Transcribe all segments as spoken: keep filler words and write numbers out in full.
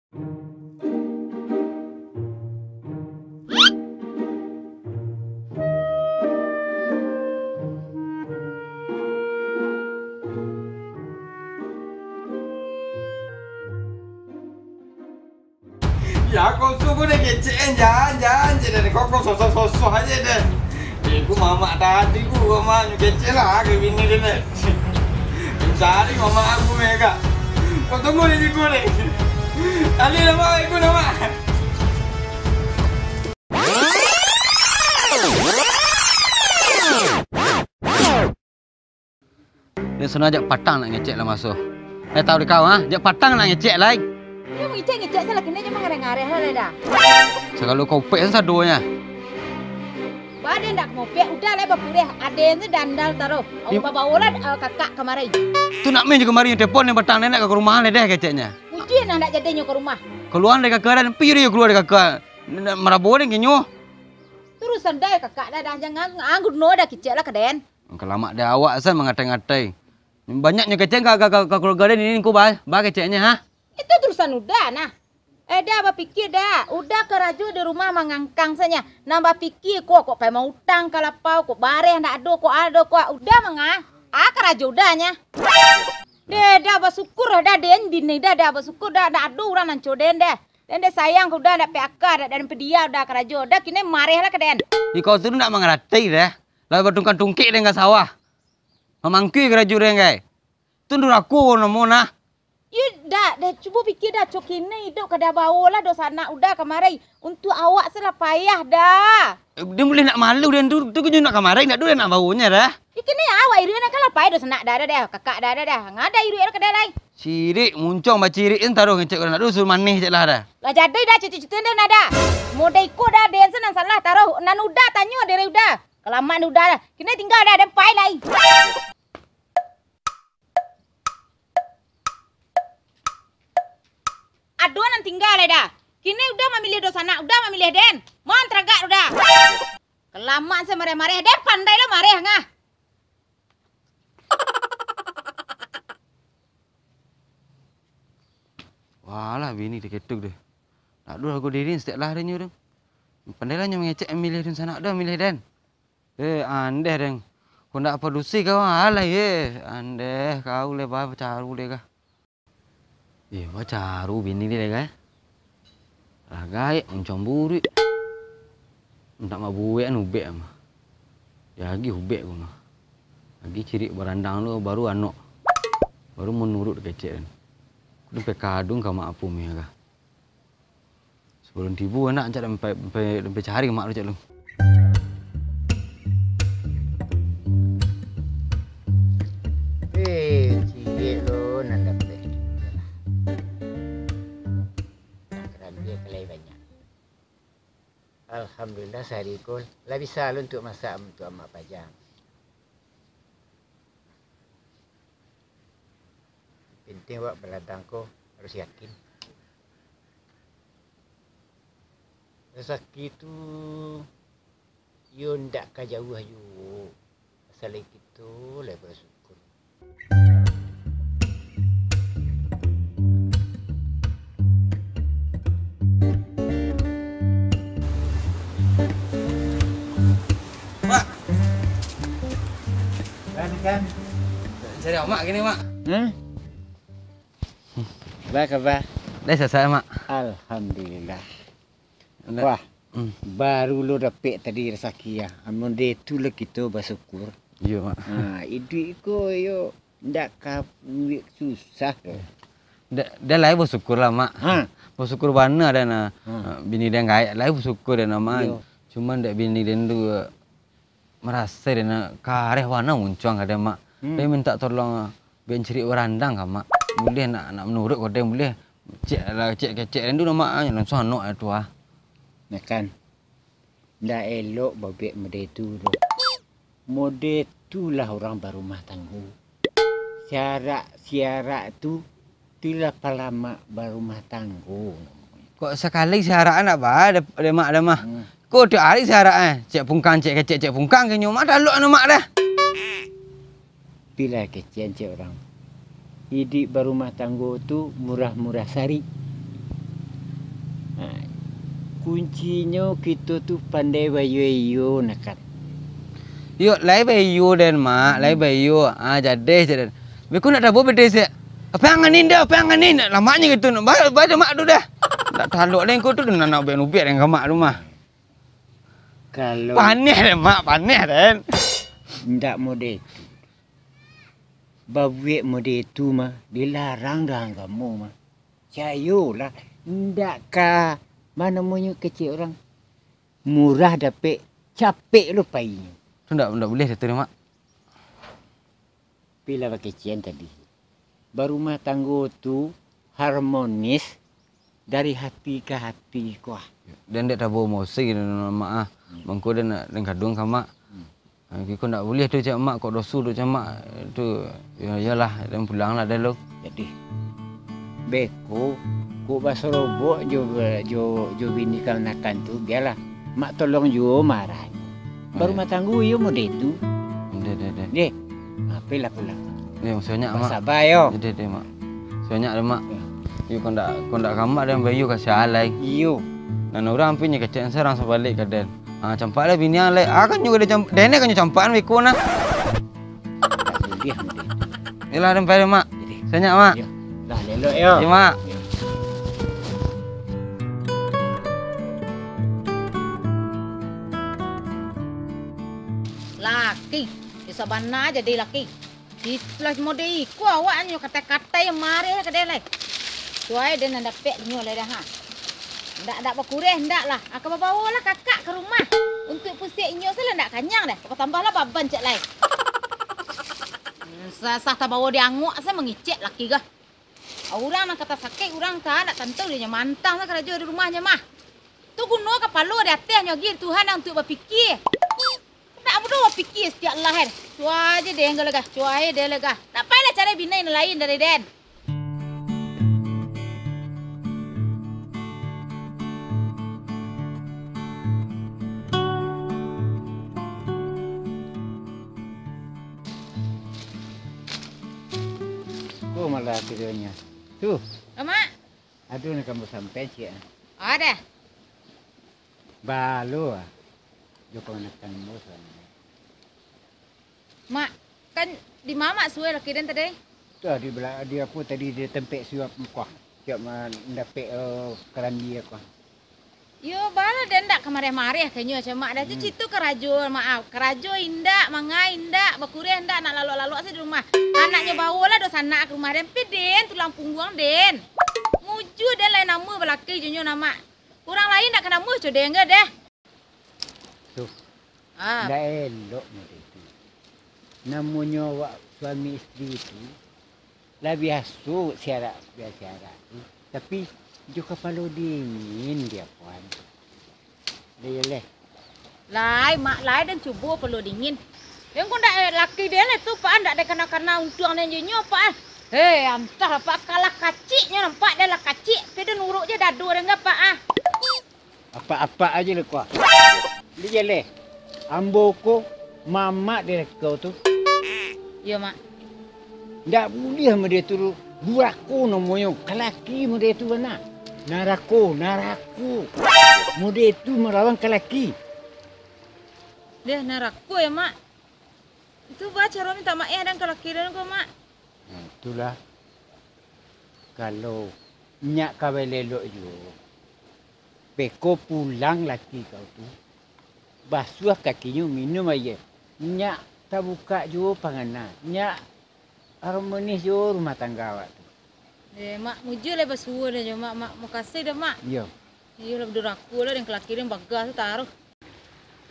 Ya, kosong ko deh kecek, jan, jan, jan, jan, kosong, sosok-sosok aja deh. Eh, ku mamak tadi ku, mamak nyo kecek lah, ke bini dia deh. Cari mamak aku, mega. Kau tunggu di situ deh. Tadi nama aku nama. Dek sono jak patang nak ngecek lah maso. Eh, tahu di kau, ha? Jak patang nak ngecek lai. Inyo mangecek-ngecek salah, kini inyo mangareh-ngareh lah, dah. Sagalo kopek sadonya. Ba, ade ndak ngopek, udah lah bapureh. Ade tu dandal taruh. Awak babawo lah, eh, kakak kamari. Tu nak main jo kamari, telepon ni patang ni nak ka rumah ni deh keceknya. Ujian nak jadi nyo ka rumah. Keluar dari kakak dan pi dia keluar dari kakak. Nak marabo ni kinyo. Urusan dah kakak dah, dah jangan anggur no dah kecek lah ka den. Kalamak dek awak san mangatai-ngatai. Banyaknyo kecek ka, ka, ka, ka keluarga den ini ko ba, ba keceknya, ha? Itu urusan Uda nah. Eh, dah bapikia dah. Uda karajo di rumah mangangkang saja. Nan bapikia ko, kok pai mautang ka lapau, kok bareh ndak ado, kok ado, kok Uda manga. Ah, karajo Uda nya. Deh, dah basyukur dah den bini dah, dah basyukur dah, ndak ado urang nan co den deh. Den deh sayang ka Uda, ndak P K, ndak den padiam Uda karajo. Dah kini mareh lah ka den. Iko tu ndak mangarati deh. Lah batungkang-tungkik den ka sawah. Mamangkui karajo den, gai. Tu durako namo nah. Iyo, dak, dah cubo pikia dah, co kini iduik ka dah bawo lah dosanak Uda kamari. Untuak awak se lah payah dah. Eh, den buliah nak malu den tu, tu kan nak kamari, nak duo nak bawonyo dah. Yo kini awak iduik nak ka lah payah dosanak dah, dah, dah, kakak dah, dah, dah. Ngadai iduik ka dah lai. Cirik, muncuang bacirik tu taruh ngecek urang nak duo suruh manih cek lah dah. Lah jadi dah cucu-cucu den dah. Model iko dah den se nan salah taruh, nan Uda tanyo diri Uda. Kalamak Uda dah. Kini tingga dah, den pai lai. Ado nan tingga lai dah. Kini Uda mamiliah dosanak, Uda mamiliah den. Mon taragak Uda. Kalamak se mareh-mareh, den pandai lah mareh ngah. Walah, bini diketuk deh. Nak duo lagu diri setiap lah denyo tu. Pandai lah nyo mangecek milih dunsanak dah, milih den. Eh, andeh den. Kok ndak padusi kau, alah ye. Andeh kau le, ba, bacaru le kah. Ye, bacaru bini le kah. Lah gaek, muncuang buruik. Ndak mabuek an ubek mah. Diagih ubek ko mah. Lagi cirik barandang tu baru anok. Baru manurut kecek den. Ku den pai kadung ka mak apo meh kah. Sabalun tibo anak, ancak den pai, pai, den pai cari mak tu, cak lu. Eh, ciek lo nan dapek. Karambia kalai banyak. Alhamdulillah, sahari ko lah bisa lo untuak masak untuak amak paja. Penting awak baladang ko harus yakin. Rasaki tu, iyo ndak ka jauah juo. Masalah kito lai basyukur. Mak. Kan, kan. Cari amak kini, Mak. Hmm? Ba kaba? Lai sasak, Mak. Alhamdulillah. Ndak. Wah, hmm, baru lo dapek tadi rasaki ya. Amun dek tu lah kito basyukur. Iyo, Mak. Ha, iduik ko yo ndak ka buek susah doh. Dah, dah lai basyukur lah, Mak. Ha. Basyukur bana dah nah. Ha. Ha, bini den gaek, lai basyukur dah nah, Mak. Iyo. Cuman dek bini den tu, marasai den nak kareh bana muncuang ka den, Mak. Hmm. Den mintak tolong, ah, bek cirik barandang ka, Mak. Buliah nak, nak manurut ka den, buliah. Cek lah, cek kecek den tu, Mak, ah, langsuang anok tu, ah. Nah kan, ndak elok babek mode tu doh. Mode tu lah urang barumah tanggo. Syarak-syarak tu, tu lah palamak barumah tanggo namonyo. Kok sakali syarak ndak ba, de, de mak, de mah. Hmm. Kok tiok ari syarak, eh, cek pungkang, cek kecek, cek pungkang, kenyo mak talok anu mak dah. Pilah kecek cek urang. Iduik barumah tanggo tu murah-murah sari. Ha, kuncinyo kito tu pandai baiyo-iyo, nah kan. Iyo, lai baiyo den, Mak, lai baiyo. Ah, jadeh je den. Beko nak tabo bedeh se. Apa yang angin dah, apa yang angin? Lamaknyo gitu. Ba-, ba-, Mak tu dah. Ndak talok den ko tu, den nak ubek-ubek den ka Mak tu mah. Kalau paneh den, Mak, paneh den. Ndak mode tu. Babuek mode tu mah dilarang dalam agamo mah. Cayolah, ndak ka, ma namonyo kecek urang, murah dapek, capek lo painyo. Tu ndak, ndak buliah tu, Mak. Pilah bakecekan tadi. Barumah tanggo tu harmonis dari hati ka hati, kuah. Den dek tabo emosi gitu, Mak, ah. Hmm. Mangko den, den kaduang ka Mak. Hmm. Ah, kiko ndak buliah tu, cak Mak, kok doso tu, cak Mak. Tu, yo, iyolah, den pulanglah den lo. Jadi, beko, kok basorobok jo, jo, jo bini kamanakan tu, bialah. Mak tolong juo marah. Barumah tanggo iyo mode tu. Deh, deh, deh. Deh, apolah pulang. Deh, masih banyak, Mak. Sabar yo. Deh, deh, Mak. Masih banyak deh, Mak. Yo. Iyo, kok ndak, kok ndak ka Mak den baiyo ka sia lai. Iyo. Nan urang ampinyo kecek sarang sabalik ka den. Ah, campak lah bini ang lai. Ah, kan nyo ka den cam-, den kan nyo campakan beko nah. Ndak buliah mode tu. Yolah, den pai deh, Mak. Jadi. Sanyak, Mak. Yo. Lah, lelok yo. Yo, Mak. Yo. Laki, bisa bana jadi laki. Itulah mode iko awaknyo, katai-katai mareh ka den lai. Suai den nan dapek inyo lai dah, ha. Ndak, ndak bakureh, ndak lah. Aka babawolah kakak ka rumah. Untuak pusek inyo salah ndak kanyang dah. Tambahlah baban cek lai. Hmm, sasah tabawo di angok, asa mangicek laki gah. Urang nan ka tasakik, urang ka ndak tantu dek nyo mantang lah karajo di rumahnyo mah. Tu guno kapalo di ateh nyo agi Tuhan nan untuak bapikia. Ndak mudo bapikia satiok lah, eh. Cubo aja deh, enggak legah, cubo aja deh legah. Ndak payahlah cari bini nan lain dari den. Ko malah tidonyo. Tu. Amak. Aduh, nak kamu sampai, Cik. Ada. Balo, ah. Jo kamanakan bos, ah. Mak, kan di ma Mak suai laki den tadi? Tu di bela-, di apo tadi, di tempek suap muko. Siap ma-, mandapek, eh, karandi ako. Yo, bala den ndak ka mareh-mareh ka inyo, cak Mak dah. Tu Hmm. Cito karajo, Mak, ah. Karajo indak, mangai indak, bakureh indak, nak lalok-lalok sajo di rumah. Anaknyo bawolah doh sanak ka rumah den, pi den, tulang pungguang den. Mujua den lai namo balaki jo nyo nah, Mak. Urang lain ndak ka namo co den ga deh. Tuh. Ah. Ndak elok model tu. Namonyo awak suami isteri tu, lah biaso siarak, biaso siarak tu. Tapi, jo kapalo dingin dia, puan. Dah, yo leh. Lai, Mak, lai den cubo kapalo dingin. Yang ko ndak, eh, laki den lah tu, Pak, ndak den kana-kana untuang den jo nyo, Pak, ah. Hei, antah, Pak, kalah kaciknyo nampak den lah kacik. Tapi den uruk je dado den ga, Pak, ah. Apak-apak aja lah kau. Dia jaleh. Ambo ko mamak dari kau tu. Iyo, Mak. Ndak buliah model tu, durako namonyo. Kalaki model tu bana. Narako, narako. Model tu marawan kalaki. Deh, narako ya, Mak. Itu ba caro minta maaf dan kalaki dan ko, Mak. Nah, itulah. Kalau nyak ka balelok juo, beko pulang laki kau tu, basuah kakinyo, minum aia. Nyak tabukak juo pangana, nyak harmonis juo rumah tangga awak tu. Eh, Mak, mujua lai basuo dah jo, Mak. Mak, makasih dah, Mak. Iyo. Iyo lah, badurako lah, dan kalaki dan bagah tu taruh.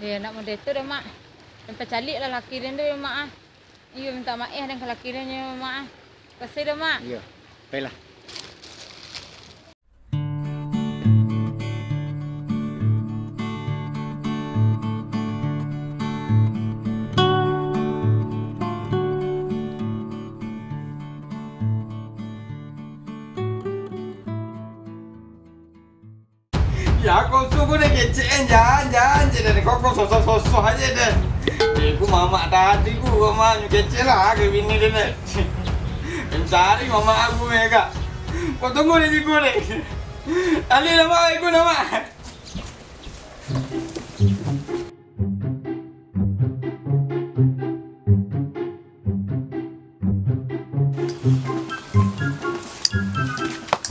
Deh, nak model tu dah, Mak. Dan pacalik lah laki dan tu, Mak, ah. Iyo, minta maaf dan kalaki dan, Mak, ah. Kasih dah, Mak. Iyo. Baiklah. Ya, kau suruh kau nak kecek, eh, jan, jan, je deh. Kau, kau sosok-sosok aja deh. Eh, ku mamak tadi ku, mamak kecek lah ke bini dia deh. Mencari mamak aku, ya, Kak. Kau tunggu di situ deh. Alih lah, Mak, aku nak, Mak.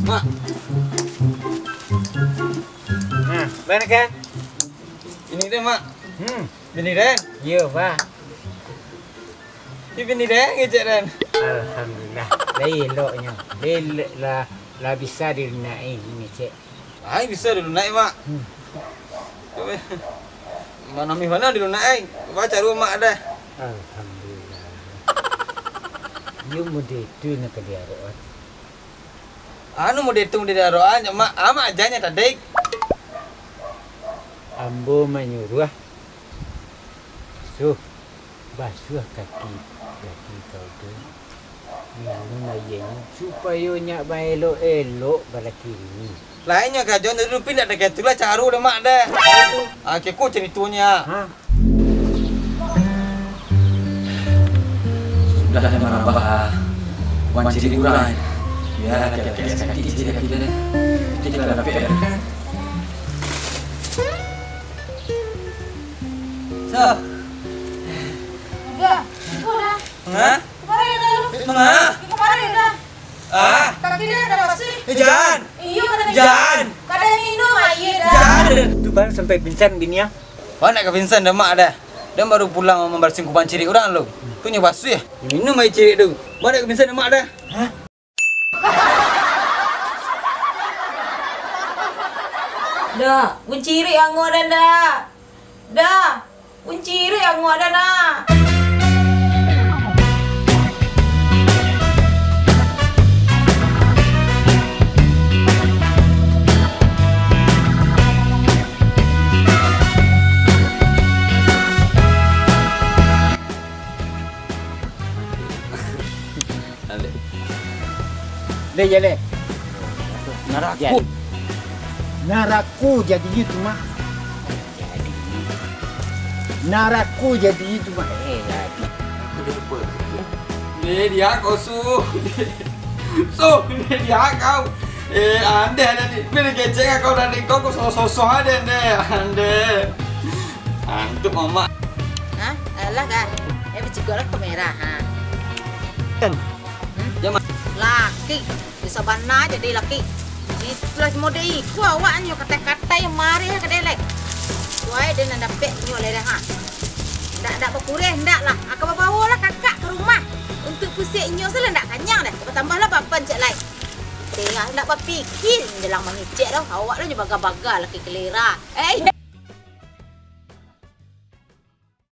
Mak. Nah, bana kan? Ini deh, Mak. Hmm. Bini den? Iyo, Bah. Ni bini den ngecek den. Alhamdulillah. Lah eloknyo. Lah, lah, lah bisa dilunai ngecek. Ai, bisa dilunai, Mak. Hmm. Manamih mano dilunai? Baca rumah dah. Alhamdulillah. Iyo mode tu nak ka diarok, ah. Anu mode tu mode diarok, ah, Mak. Amak aja nya tadi. Ambo manyuruah. Suh, basuah kaki laki kau tu. Minum aianyo, supayo nyak baelok-elok balaki ni. Lainnyo karajo tu, tapi ndak ado katulah caro deh, Mak, deh. Ah, keko caritonyo. Ha? Sudah marabah, wan ciri urang. Biar laki-laki sakit ciri laki deh. Kita lah dapek. Sa. Udah, itu dah. Manga? Kemarin dah lu. Manga? Kemarin dah. Ah. Kaki dia ada pasti. Eh, jan. Iyo, kata jan. Kada minum air dah. Jan. Tu kan sampai pingsan bini ah. Wah, nak ka pingsan dah, Mak, dah. Dia baru pulang mambarasihan kubang cirik urang lu. Tu nyo basuah. Minum air cirik tu. Wah, nak ka pingsan dah, Mak, dah. Hah? Dah, kuncirik angok dah, dah. Dah, kuncirik angok dah, dah. Deh, jaleh. Narako. Jan. Narako jadinyo tu, Mak. Jadi. Narako jadinyo tu, Mak. Eh, jadi. Deh, diak kau, Su. Su, deh, diak kau. Eh, andeh, andeh. Bila kecek kau dari kau, kau sosok-sosok aja, deh. Andeh. Antuk, Mamak. Hah? Alah, kah? Eh, bacigok lah kamera, ha. Kan? Hmm? Jan, Mak. Laki. Bisa bana jadi laki. Itulah mode iko awak nyo, katai-katai mareh ka dek lai. Suai den nan dapek nyo lai dah, ha. Ndak, ndak bakureh, ndak lah. Aka babawo lah kakak ka rumah. Untuak pusek nyo salah ndak kanyang dah. Batambah lah baban cek lai. Tengah ndak bapikir, jalang mangecek dah. Awak lah nyo baga-baga laki kalera. Eh.